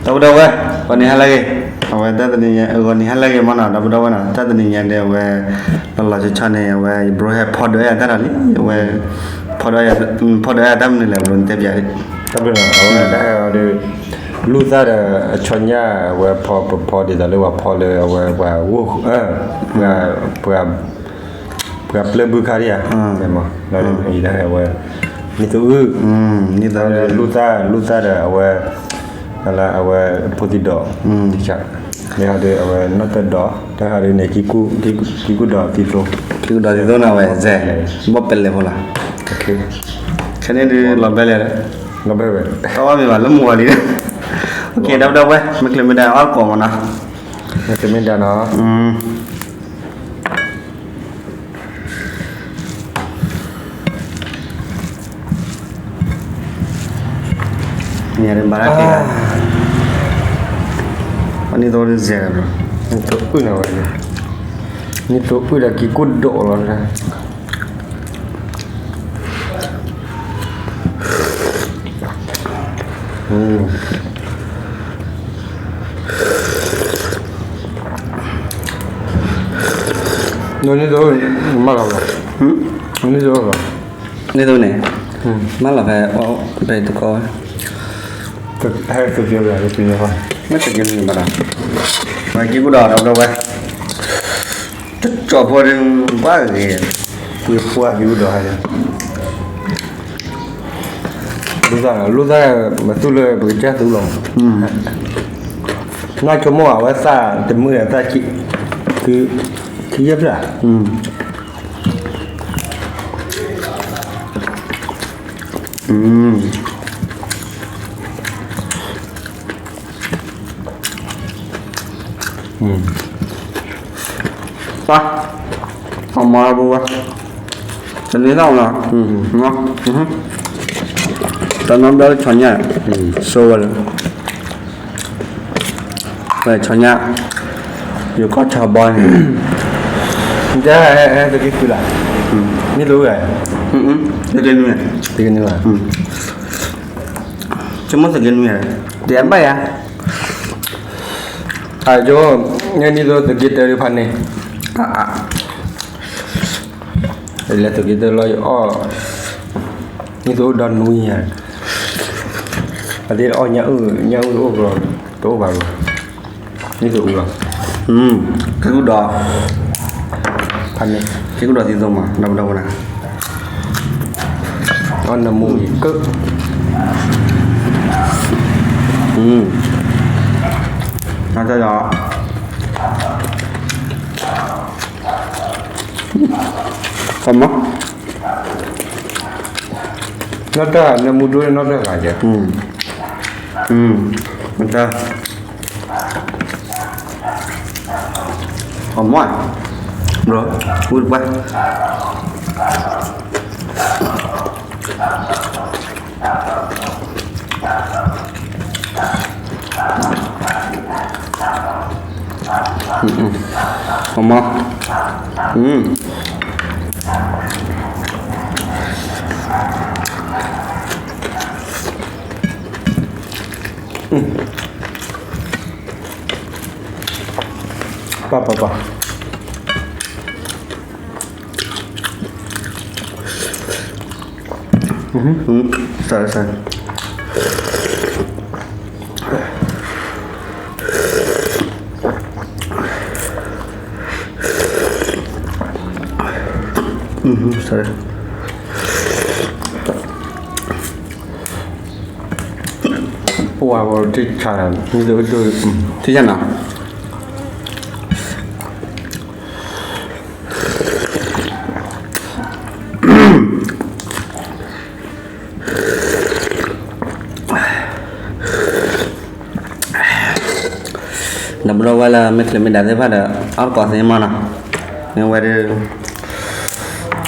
ဒီပုၢ်ဒီဝဲၢ်, ဂီၤနံၤဟါလၢအဂ့ၤ, အဝဲတၢ်တနံၤညါ ဂီၤနံၤဟါလၢအဂ့ၤမနီၤ ဒီပုၢ်ဒီဝဲၢ်နီၤ, တၢ်တနံၤညါဒီးအဝဲ လီၤလီၤဆီဆီန့ၣ် အဝဲယဘြိဟဲဖီဒိးအတၢ်ဒီးလံ, အဝဲ ဖီဒိးအတၢ်မနုၤလဲၣ် ဘြိတဲပျးလံ, တၢ်ဘျုးနီၤ အဝဲဒၣ်ဒီး လူၢ်သၣ်ဒီးအဆီညၣ် အဝဲဖီပဖီဒ်သိးလၢပှၤဖီလၢအဝဲပှၤဂိၢ် ပှၤ ပှၤပျဲၢ်ဘုခါဒံးဧါ, အဝဲ နံၣ်သိအုၣ် နံၣ်သိအုၣ် လူၢ်သၣ် လူၢ်သၣ်ဒီးအဝဲ အဝဲဖိသံၣ်ဒီး မ့ၢ်ဒီးအဝဲနီၢ်တၢၢ်ဒီး တၢ်ဃးဒ်န့ၣ် ကံကူၣ်ဒီးသံသိ ကံကူၣ်ဒီးသံသိန့ၣ်ဝဲ ဘီၣ်ပဲလဲၣ်ဖိလီၤ, ခဲန့ၣ်ဒုးလီၤဘဲလဲၣ်, လီၤဘဲဝဲ တၢ်ဝဲမ့ၢ်ဘၣ်လၢမုၢ်ဂီၤလံ, ဒီပုၢ်ဒီဝဲၢ် မ့ၢ်ချ့မ့ၢ်ဒၣ်အီၣ်ကိးမနီၤ, မ့ၢ်ချ့မ့ၢ်ဒၣ်နီၤ မ့ၢ်ဘၣ်, နံၣ်သိဒုးစဲးလီၤ, နံၣ်သိအုၣ်န့ၣ်ဝဲ, နံၣ်သိအုၣ်ဒီးကံကူၣ်ဒိးလီၤ, နံၣ်သိမၤလီၤ, နံၣ်သိလီၤ, နံၣ်သိန့ၣ် မၤလီၤဖဲ ဖဲတကီၢ်ဝဲ, မ့ၢ်တက့ၢ်နံၣ်ဘၣ်ဒီး, မ့ၢ်ကံကူၣ်ဒီးဒီပုၢ်ဒီဝဲၢ် တကၠီၣ်ဖိဒုးဘၣ်ဂ့ၤ, ပှ့ၤပှၢ်ကံကူၣ်ဒီးဟဲ, လူၢ်သၣ် လူၢ်သၣ် မသူၣ်လၢပကစၢ်သူလီၤ, နီၢ်ဆိကမိၣ်အဝဲသၣ်တမုာ်ဒီးသၣ်ခံ, ခံယဲၢ်ဖျၢၣ် ပၢ်, အမၤလၢပဝဲ, တန့ၢ်သၣ်မနီၤ, တနီၤဘျီလၢဆီညၣ်, ဆိဝဲလၢ, ဝဲဆီညၣ်, ယကီၢ်ဆီဘီန့ၣ်, တဟဲသက့ၤကုလၢ်, မ့ၢ်တအိၣ်, တက့ၤနွံ, တက့ၤနွံ, ဆိကမိၣ်သက့ၤနွံ, တဘၣ်ယၤ အကၠိ, နံၣ်သိသက့ၤတၢ်ဒုးဖးန့ၣ်, လဲၤသက့ၤတၢ်လီၤယအီၣ်, နံၣ်သိအိၣ်ဒီနွံယၤ, အသ့ၣ်အီၣ်ညၣ်အုၣ်, ညၣ်အုၣ်တအိၣ်ဘၣ်, တအိၣ်ဘၣ်လီၤ, နံၣ်သိအုၣ်လီၤ, ကံကူၣ်ဒီး, ဖးန့ၣ်, ကံကူၣ်ဒီးသံသိမး ဒီပုၢ်ဒီဝဲၢ်နီၤ အီၣ်နမူအံၤကၢၣ်, နီၢ်တၢၢ်ဒီး, ကမၤ, နီၢ်တၢၢ်နမူဒိၣ်နီၢ်တၢၢ်ဂၤယဲ, မတၢၢ် အမၤ, ဘျီ, ဝံၣ်တပှၢ်, အမၤ, ပၢ်ပၢ်ပၢ်, စးစး sorry, ပှၤဝဲတဆါ, ထံၣ်ညါနီၤ ဒီပုၢ်ဒီဝဲၢ်လၢမ့ၢ်ချ့မ့ၢ်ဒၣ်သ့ၣ်တဖၣ်ဒီး အီၣ်တကိးသ့မးနီၤ, မ့ၢ်ဝဲဒၣ်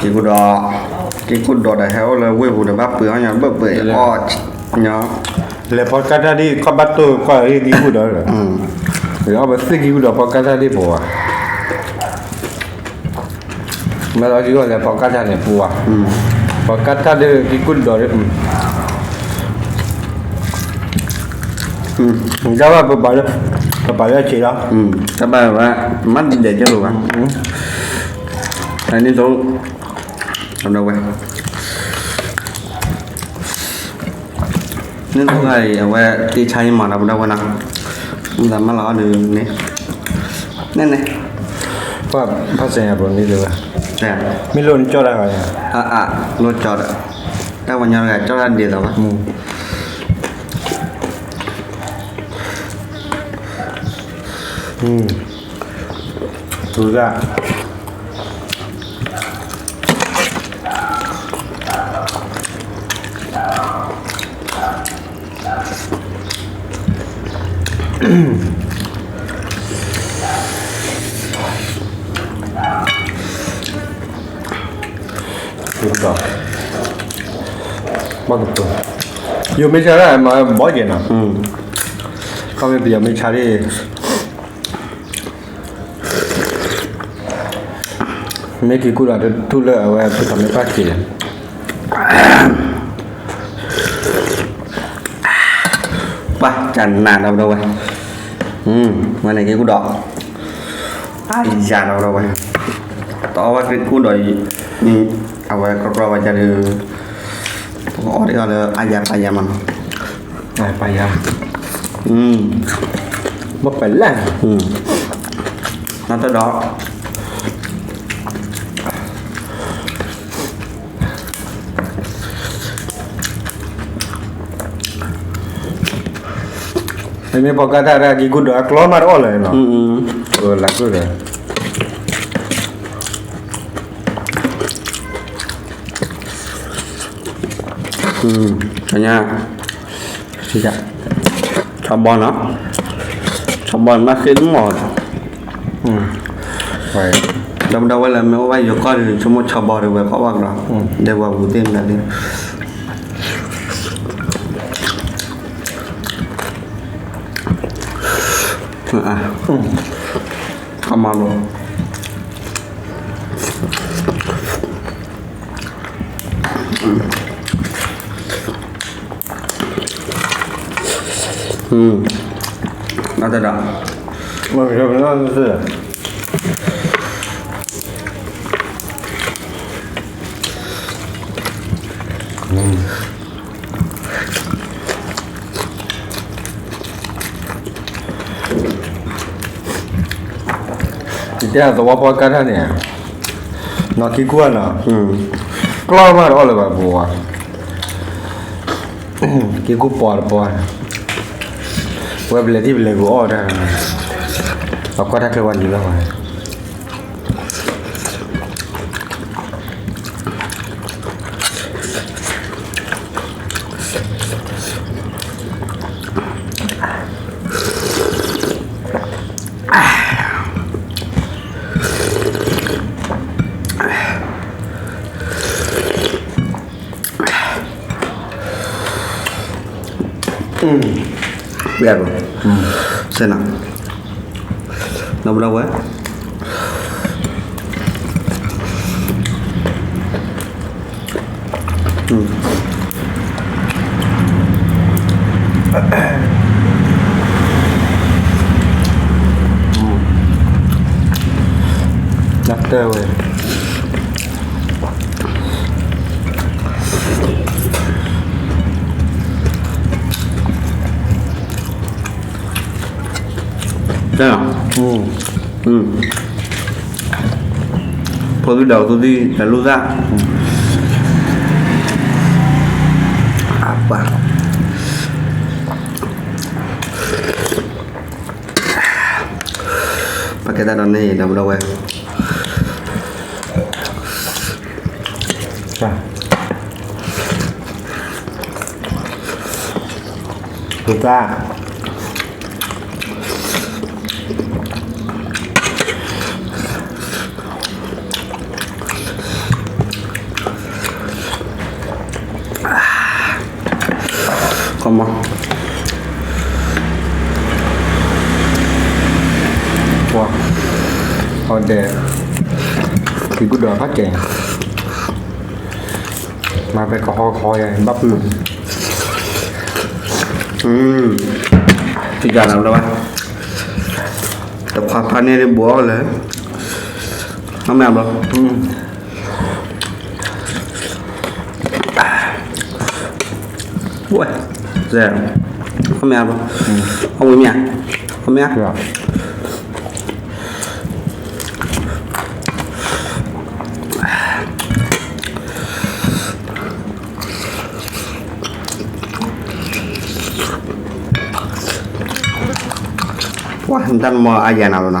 ကံကူၣ်ဒီး, ကံကူၣ်ဒီးဒီးဟဲအိၣ်လၢဝ့ၢ်ပူၤဒီးဘၣ်ပှ့ၤအီၣ်ညီဘၢၣ်ပှ့ၤအီၣ်ညီ, လဲၤဖီကါတၢ်ဒ်ကီၢ်ဘၣ်တိၢ်ကီၢ်အံၤကံကူၣ်ဒီး, အီၣ်ပသ့ၣ်ကံကူၣ်ဒီးဖီကါတၢ်ဒ်ပဝဲ မ့ၢ်လီၤကံဂီၢ်လဲၤဖီကါတၢ်န့ၣ်ပူၤဘၣ်, ဖီကါတၢ်ဒီးကံကူၣ်ဒီး, ကဘၣ်ပပာ်လၢ, ပပာ်လၢအဆံးလီၤ, တဘၣ်ဘၣ်, မၤဒ်ဒဲးကလိာ်ဘၣ်, အန့ၣ်သိး, အဝဲ, န့ၣ်သိးအံၤ အဝဲတ့ဆါအံၤမၤဒီးပဒီဝဲနီၤ, မ့ၢ်သးမၤလီၤအီၤဒုးန့ၣ်, န့ၣ်န့ၣ်, ဖးစဲးယၤဘိန့ၣ်တဝဲ, မ့ၢ်လိၣ်န့ၣ်ကၠီတၢ်ဂၤ, အအ, လိၣ်ကၠီဒီး, တၢ်ပှၤညီတဂၤကၠီတၢ်ဒ်သိးဘၣ်, သူက ယိၤမ့ၢ်ဆါဒၣ်မၤဘီက့ၤနီၤ, ခီမ့ၢ်ပယီၤမ့ၢ်ဆါဒၣ် မ့ၢ်က့ၤကူၣ်ဒီးတထူၣ်လၢအဝဲဖုထီၣ်မ့ၢ်ပၢ်က့ၤ, ပှၤကနၣ်ဒီးပဒီဝဲ, ဝဲန့ၣ်က့ၤကူၣ်ဒီး, အါယၤဒီးပဒီဝဲ, တအီၣ်ဝဲက့ၤကူၣ်ဒီး, အဝဲကြီကြီဝဲဒၣ်ဒီး, ပကအီၣ်ဒ်အီၣ်လၢအါယၤပာ်ယၤမးနီၤ, ပာ်ယၤ, မ့ၢ်ပလဲၣ်, နီၢ်တဒီး မ့မ့ၢ်ပှၤကါတၢ်ဒၣ်က့ၤကူၣ်ဒီးအကျီမးတအီၣ်လၢၤနီၤ, လၢ်ကူၣ်ဒီး, ညါ, ဆီဘီနီၤ, ဆီဘီမ့ၢ်ဃ့တမီၢ်, ဒီးပဒီဝဲလၢမ့ၢ်အိၣ်ဘၣ်ယိၤကီၢ်ဒီး ဆိကမိၣ်ဆီဘီဒီးဝဲကီၢ်ဘၣ်ကဒီး, ဒဲဝဲပူၤသ့ၣ်မနုၤသ့ၣ်, ကမၤလိ အတဒၣ်, ယတဲသဝီပှၤကါတၢ်န့ၣ်, နီၢ်က့ၤကူၣ်ဧါနီၤ, ကျီမးတအီၣ်လၢၤဘၣ်ပဝဲ, က့ၤကူၣ်ပှၤတပှၤ, ဝဲပလဲၤထံၣ်ပလဲၤကူအီၣ်တၢ်, အကွၢ်တၢ်ချၢဝဲနံၤလီၤဝဲ ပျဲၢ်ဘၣ်, စဲနၤ, နီၢ်ပဒီဝဲ တၢ်ဝဲ တၢ်, ဖိသံဒီးသူသံ တလူသၣ်, အပၢ် ပကဲတၢ်ဒီးန့ၣ် ဒီပုၢ်ဒီဝဲၢ်, ပသၣ်, ကမၤ, ပှၤ, အီၣ်ဒဲး, က့ၤကူၣ်ဒီးဖးကဲ, မၤဖဲကဟီကဟီယဲ ဘၣ်ဖုး, ယၤလီၤဘျီဝဲ, တခွါဖးန့ၢ်ဒ်ဘိးအီၣ်လၢ, အမ့ၢ်ဘျီ, ဝဲ, အမ့ၢ်ဘျီ, အဝံၤမ့ၢ်ဧါ, အမ့ၢ်ဧါ. ပှၤ နတၢ်နမီၤအါယၤနၤလီၤနီၤ,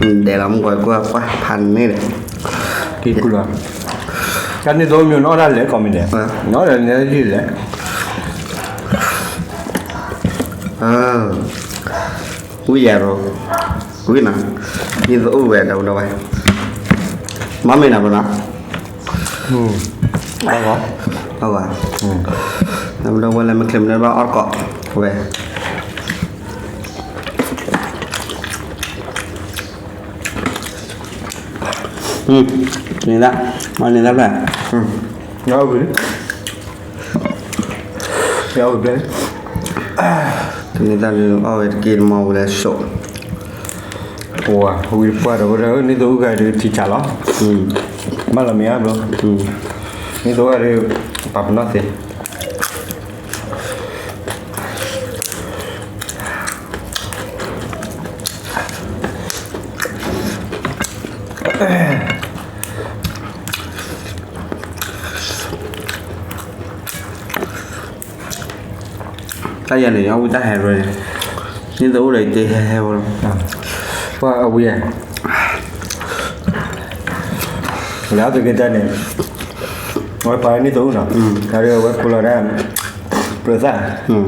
ဒဲးလီၤမုၢ်ကီၤကွၢ်ကွၢ်ဖးန့ၣ်ဒီး, က့ၤကူလီၤ, တၢ်န့ၣ်သိးမ့ၢ်နအီၣ်ဒၣ်လဲၣ်ကီၢ်မ့ၢ်ဒဲး, နအီၣ်ဒၣ်လဲၣ်လဲၣ်. ဝံယၤရိၤ, ဝံနီၤ, ဒ်သိးအိၣ်ဝဲဒီးဝဲ, မ့မ့ၢ်နၤပနီၤ, အဂီၢ်, အဂီၢ်, ဒီးဝဲလၢမ့ၢ်ချ့မ့ၢ်ဘၣ်အီၣ်တကိး, ဝဲ, န့ၣ်ဒၣ်, မ့ၢ်န့ၣ်ဒၣ်ဖျၢၣ်, ယအီၣ်ဝံၤ, ယအီၣ်ဝံၤဖျၢၣ်, တန့ၢ်တၢ်ဒုးအီၣ်ဝဲတက့ၢ်တမီၢ်ဝံၤလၢစိး, ပှၤဝံၤတပှၢ်ဒီးဝဲဒၣ် န့ၢ်သိအုၣ်ဂၤဒုးထံဆးလီၤ, ဘၣ်လီၤမ့ၢ်အါဘျီ, န့ၢ်သိအုၣ်ဂၤဒုး, ပာ်ပနီၣ်သ့ တၢ်ယၤန့ၣ် အဝံတၢ်ဟဲရၢန့ၣ်, န့ၢ်သိအုၣ်ဒီးယတ့ဟဲဟဲဝဲလီၤ, ပှၤအဝံဧါ, လၢအသုးက့တၢ်န့ၣ်, အဝဲပာ်န့ၢ်သိအုၣ်နီၤ, တၢ်ဒီးအဝဲဖိလီၤဒၣ်, ပြၢသၣ်,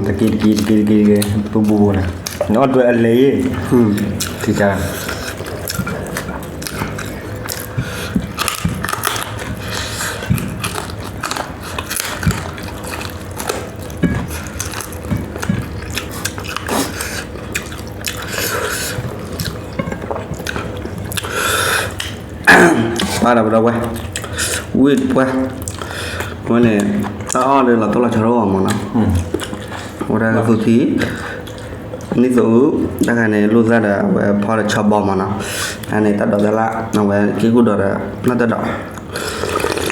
တက့တက့တက့တက့တက့, ပူၤပူၤပူၤန့ၣ်, နအီၣ်တၢ်အလဲၤယ့ၢ်, ထံဆး ပၢ်ဒီးပဒီပုၢ်ဝဲၢ်, ဝံၢ်ပှၢ်, အဝဲန့ၣ်, တၢ်အီၣ်ဒီးလီၤတိၢ်လီၤဆီတအိၣ်မးနီၤ, ဝဲဒၣ်သူၣ်ထံ, န့ၢ်သိအုၣ်, တၢ်ခါန့ၣ် လိၣ်သၣ်ဒီးအဝဲဖီဒီးဆီဘီမးနီၤ, အန့ၣ်တၢ်ဒိးတၢ်လၣ်, အဝဲက့ၢ်ကူၣ်ဒီးနီၢ်တၢ်ဒိး မ့ၢ်က့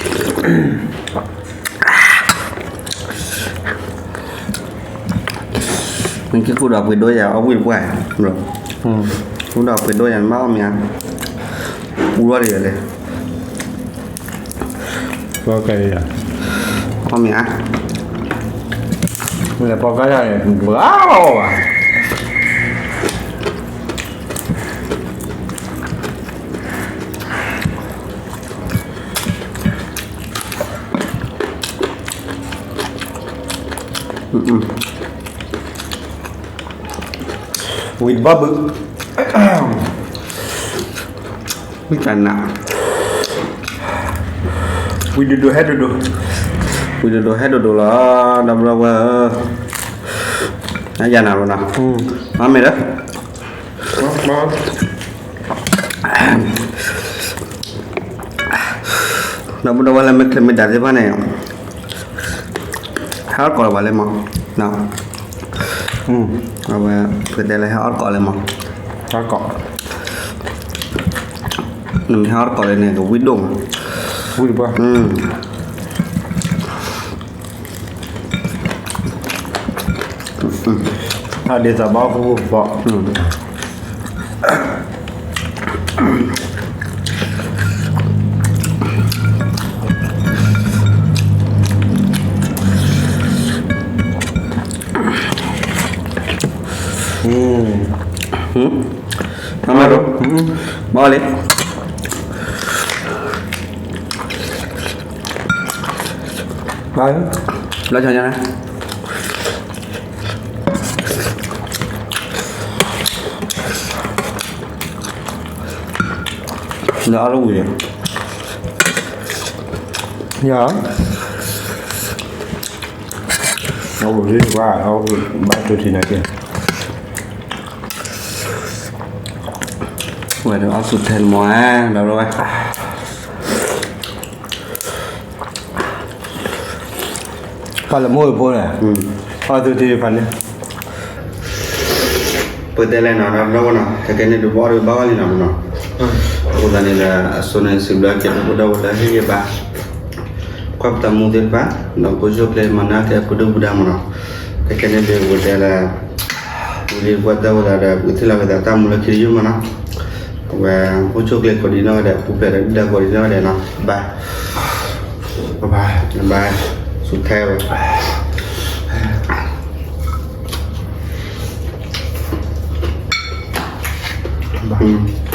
ၢ်ကူၣ်ဒီးပှ့ၤဒိၣ်ယၤအီၣ်ဝံၣ်တပှၢ်, ကူၣ်ဒီးပှ့ၤဒိၣ်ယၤနဘၣ်အီၣ်မ့ၢ်ဧါ, ပူထီၣ်ဒံးလဲၣ်, အီၣ်မ့ၢ်ဧါ, လဲၤပီကါတၢ်န့ၣ် ဘၣ်ဘၣ်ဘၣ် ဝံၤတဘၣ်ဘုး, ဝံၣ်တနး, ဝံၤဒိၣ်ဒိၣ်ဟဲဒိၣ်ဒိၣ်, ဝံၤဒိၣ်ဒိၣ်ဟဲဒိၣ်ဒိၣ်လီၤ, ဒီပုၢ်ဒီဝဲၢ်ဧၢ, နယၤနၤလီၤနီၤ, မ့ၢ်လၢ ဒီပုၢ်ဒီဝဲၢ်လၢမ့ၢ်ချ့မ့ၢ်ဒၣ်သ့ၣ်တဖၣ်န့ၣ်, ဟဲအီၣ်တကိးလၢၤဘၣ်လဲၣ်မး, အဝဲ, ပတဲလၢဟဲအီၣ်တကိးလဲၣ်မး, နမ့ၢ်ဟဲအီၣ်တကိးလၢၤန့ၣ် ကဝံၣ်ဒိၣ်မး, ဝံၣ်တပှၢ်, အဒ်သိးဘၣ်ဟူဘီ မ့ၢ်, ဘၣ်လံ, ဘၣ်လံ, ဘျီဆညါန့ၣ် ဒီးအီၣ်လၢဝံၤန့ၣ်, ယၤ, အဝံၤလံဘၣ်, ဘၣ်တူၢ်ထံန့ၣ်က့ၤ, ဝဲဒီးအီၣ်ဆူၣ်ထဲလၢမး, ဒီးဝဲ ပှၤလၢမိၢ်အဖိန့ၣ်, အီၣ်သူၣ်ထံဖးန့ၣ်, ပတဲလဲၣ်နီၤ ဒီပုၢ်ဒီဝဲၢ်နီၤ, ခဲကနံၣ်ဒုးဘၣ်အီၣ်ဒီးဘၣ်ဝဲလံနီၤနီၤ, အဃိသတးန့ၣ်ဒီး အစိန့ၣ်စံးဘျုးက့ၤဒီပုၢ်ဒီဝဲၢ်လၢဟ့ၣ်ဂံၢ်ဘါ ကွၢ်ပတၢ်မူသ့ၣ်တဖၣ်, ဒီးပအိၣ်ဆူၣ်အိၣ်ချ့မၤနၢၤက့ၤပဒုၣ်ပဒါမးနီၤ, ခဲကနံၣ်ဒုးပတဲလၢ ပူၤလံပှၢ်တၢ်ဝဲဒၣ်ဒီး ပကထံၣ်လိာ်က့ၤသးတၢ်မူလၢခံတယုၢ်မးနီၤ, အဝဲအိၣ်ဆူၣ်အိၣ်ချ့ကိးဒံနီၢ်ဂၤဒဲး ပူၤဖျဲးဒီးဒုၣ်ဒါကိးဒံနီၢ်ဂၤဒဲးနီၤ, bye, bye, bye, ဆူၣ်ထဲဝဲ อืม